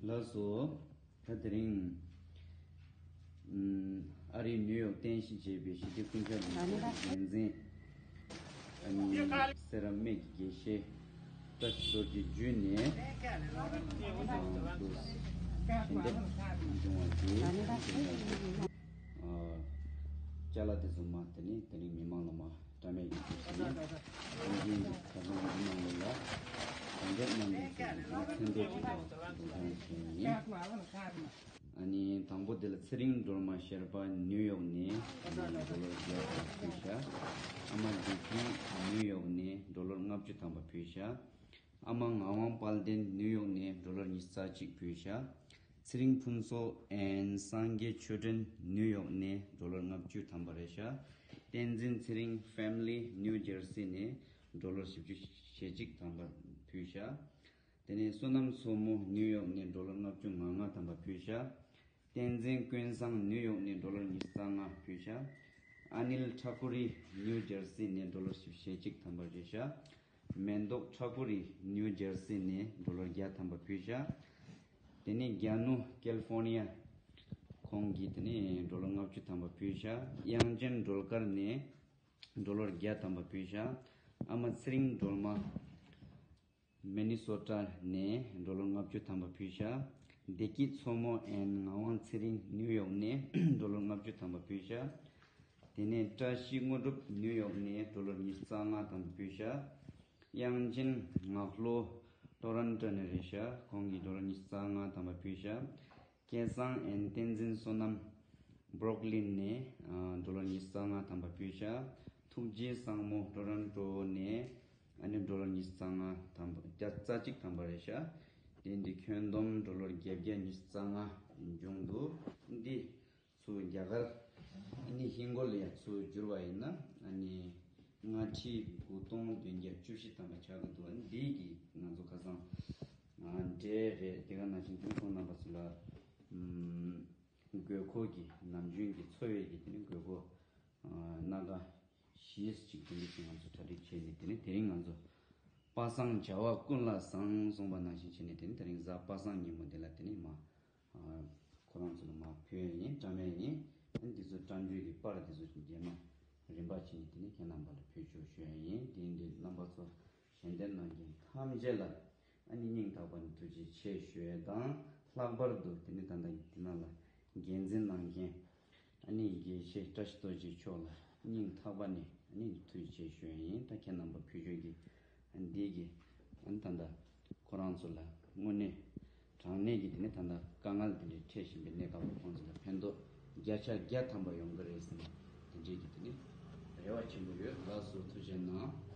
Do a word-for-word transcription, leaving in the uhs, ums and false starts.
ལགས་སོ། ད་དེ་རིང་ཨ་རིའི་ནིའུ་ཡོག་རྟེན་གཞི་བྱས་པའི་ཞི་བདེ་རྐུབ་ཀྱག་ལས་འགུལ་གྱི་འགན་འཛིན། ཨ་ནི་སེ་ར་སྨད་ཀྱི་དགེ་བཤེས་བཀྲ་ཤིས་རྡོ་རྗེ་བརྒྱུད་ནས་ཨ་ཞལ་འདེབས་བྱུང་བ་དེ་ཨ་ཅ་ལག་དེ་ཚོ་མ་དེ་ནི་དེ་རིང་མི་མང་ལ་མ་དྲ་མེད་ཀྱི་དུས་སུ་ནི་དེ་རིང་གི་ཁ་སང་མི་མང་ལ་ལ་དྲ་འདེབས་གནང་མཁན་ཚོ་ནི་མཚན་ཐོ་ཅིག་དང་འགྲོ་སྟངས་བྱས་ནས། ཨ་ནི་དང་པོ་དེ་ལ་ཚེ་རིང་སྒྲོལ་མ་ཤར་པ་ནིའུ་ཡོག་ནས་ཨ་ནི་ཌོ་ལར་བརྒྱ་དང་ཕུལ་ཤག་ཨ་མ་བདེ་སྐྱིད་ནིའུ་ཡོག་ནས་ཌོ་ལར་ལྔ་བཅུ་ཐམ་པ་ཕུལ་ཤག་ཨ་མ་ངག་དབང་དཔལ་ལྡན་ནིའུ་ཡོག་ནས་ཌོ་ལར་ཉི་ཤུ་རྩ་གཅིག་ཕུལ་ཤག་ཚེ་རིང་ཕུན་ཚོགས་ཨེན་སངས་རྒྱས་ཆོས་སྒྲོན་ནིའུ་ཡོག་ནས་ཌོ་ལར་ལྔ་བཅུ་ཐམ་པ་རེད་ཤག་བསྟན་འཛིན་ཚེ་རིང་ཕེ་མི་ལི་ནིའུ་ཇར་སི་ནས་ཌོ་ལར་བཞི་བཅུ་ཞེ་གཅིག་ཐམ་པ་ཕུལ་ཤག་དེ་ནས་བསོད་ནམས་མཚོ་མོ་ནིའུ་ཡོག་ནས་ཌོ་ལར་ལྔ་བཅུ་ང་ལྔ་ཐམ་པ་ཕུལ་ཤག་བསྟན་འཛིན་ཀུན་བཟང་ནིའུ་ཡོག་ནས་ཌོ་ལར་ཉི་ཤུ་རྩ་ལྔ་ཕུལ་ཤག་ཨ་ནིལ་ཁྲ་ཁུ་རི་ནིའུ་ཇར་སི་ནས་ཌོ་ལར་བཞི་བཅུ་ཞེ་གཅིག་ཐམ་པ་རེད་ཤག་མེ་ཏོག་ཁྲ་ཁུ་རི་ནིའུ་ཇར་སི་ནས་ཌོ་ལར་བརྒྱ་ཐམ་པ་ཕུལ་ཤག་དེ་ནས་རྒྱ་ནུ་ཀེ་ལི་ཧྥོར་ནི་ཡ། ཁོང་གིས་དེ་ནས་ཌོ་ལར་ལྔ་བཅུ་ཐམ་པ་ཕུལ་ཤག་དབྱངས་ཅན་སྒྲོལ་དཀར་ནས་ཌོ་ལར་བརྒྱ་ཐམ་པ་ཕུལ་ཤག་ཨ་མ་ཚེ་རིང་སྒྲོལ་མ། མི་ནི་སོ་ཊ་ནས་ཌོ་ལར་ལྔ་བཅུ་ཐམ་པ་ཕུལ་ཤག་བདེ་སྐྱིད་མཚོ་མོ་ཨེན་ངག་དབང་ཚེ་རིང་ནིའུ་ཡོག་ནས་ཌོ་ལར་ལྔ་བཅུ་ཐམ་པ་ཕུལ་ཤག་དེ་ནས་བཀྲ་ཤིས་དངོས་གྲུབ་ནིའུ་ཡོག་ནས་ཌོ་ལར་ཉི་ཤུ་རྩ་ལྔ་ཐམ་པ་ཕུལ་ཤག་དབྱངས་ཅན་ངག་བློ་ཊོ་རོན་ཊོ་ནས་རེད་ཤག་ཁོང་གིས་ཌོ་ལར་ཉི་ཤུ་རྩ་ལྔ་ཐམ་པ་ཕུལ་ཤག་སྐལ་བཟང་ཨེན་བསྟན་འཛིན་བསོད་ནམས་བྷྲུག་ལིན་ནས་ཨ་ཌོ་ལར་ཉི་ཤུ་རྩ་ལྔ་ཐམ་པ་ཕུལ་ཤག་ཐུགས་རྗེ་བཟང་མོ་ཊོ་རོན་ཊོ་ནས་ཨ་ནི་ཌོ་ལར་ཉི་ཤུ་རྩ་ལྔ་ཐམ་པ་བརྒྱ་རྩ་གཅིག་ཐམ་པ་རེད་ཤག་དེ་འདི་ཁྱོན་བསྡོམས་ཌོ་ལར་བརྒྱད་བརྒྱ་ཉི་ཤུ་རྩ་ལྔ་བྱུང་འདུག་འདི་ཚུར་རྒྱ་གར་ཨ་ནི་ཧིན་སྒོར་ལ་ཡ་ཚུར་བསྒྱུར་བ་ཡིན་ན་ཨ་ནི་ལྔ་ཁྲི་དགུ་སྟོང་བདུན་བརྒྱ་བཅུ་བཞི་ཐམ་པ་ཆགས་ཀྱི་འདུག་ཨ་ནི་འདི་གི་ང་ཚོ་ཁ་སང་ཨ་འབྲས་རེད། དེ་ག་ནང་བཞིན་དུ་ཁོང་རྣམ་པ་ཚོ་ལ་ཨམ་དགོས་མཁོ་གི་ནམ་རྒྱུན་གྱི་འཚོ་བའི་གི་དེ་ནི་དགོས་མཁོ་ཨ་སྣ་ཁ་བཞི་ཅིག་དེ་འདྲ་ཞིག་ང་ཚོ་གྲ་སྒྲིག་བྱས་ནས་དེ་ནི་དེ་རིང་ང་ཚོ་པ་སངས་བྱ་བ་ཀུན་ལ་བཟང་གསུངས་པ་ནང་བཞིན་བྱས་ནས་དེ་ནི་དེ་རིང་གཟའ་པ་སངས་ཉིན་མོ་འདི་ལ་དེ་ནི་མ་ཨ་ཁོ་རང་ཚོ་ལ་མ་ཕུལ་ཡ་ཡིན། བཀྲམ་ཡ་ཡིན། ཨ་ནི་འདི་ཚོ་བཀྲམ་བརྗོད་ཀྱི་པར་འདི་ཚོ་རྗེས་མ་རིམ་པ་བྱས་ནས་དེ་ནི་ཁྱེད་རྣམ་པ་ལ་ཕུལ་ཆོག་ཞུ་ཡ་ཡིན། དེ་འདི་རྣམ་པ་ཚོ་ཞལ་འདེབས་གནང་མཁན་ཐམས་ཅད་ལ་ཨ་ནི་སྙིང་ཐག་པ་ནས་ཐུགས་རྗེ་ཆེ་ཞུ་ཡ་དང་། ལྷག་པར་དུ་དེ་ནི་ད་ལྟ་འདི་ནང་ལ་འགན་འཛིན་གནང་མཁན་ཨ་ནི་དགེ་བཤེས་བཀྲ་ཤིས་རྡོ་རྗེ་མཆོག་ལ་སྙིང་ཐག་པ་ནས་ཨ་ནི་ཐུགས་རྗེ་ཆེ་ཞུ་ཡ་ཡིན། ད་ཁྱེད་རྣམ་པ་ཕུལ་ཆོག་གི་འདི་གི་ཨ་ནི་ད་ལྟ་ཁོ་རང་ཚོ་ལ་དངོས་གནས་དྲང་གནས་ཀྱི་དེ་ནི་ད་ལྟ་དཀའ་ངལ་དེ་འདྲའི་འཕྲད་བཞིན་པའི་གནས་སྐབས་ལ་ཁོང་ཚོ་ལ་ཕན་ཐོགས་བརྒྱ་ཆ་བརྒྱ་ཐམ་པ་ཡོང་གི་རེད་ཟེར་ནས་དེ་འདྲའི་གི་དེ་ནི་རེ་བ་ཆེན་པོ་ཡོད། ལགས་སོ། ཐུགས་རྗེ་གནང་།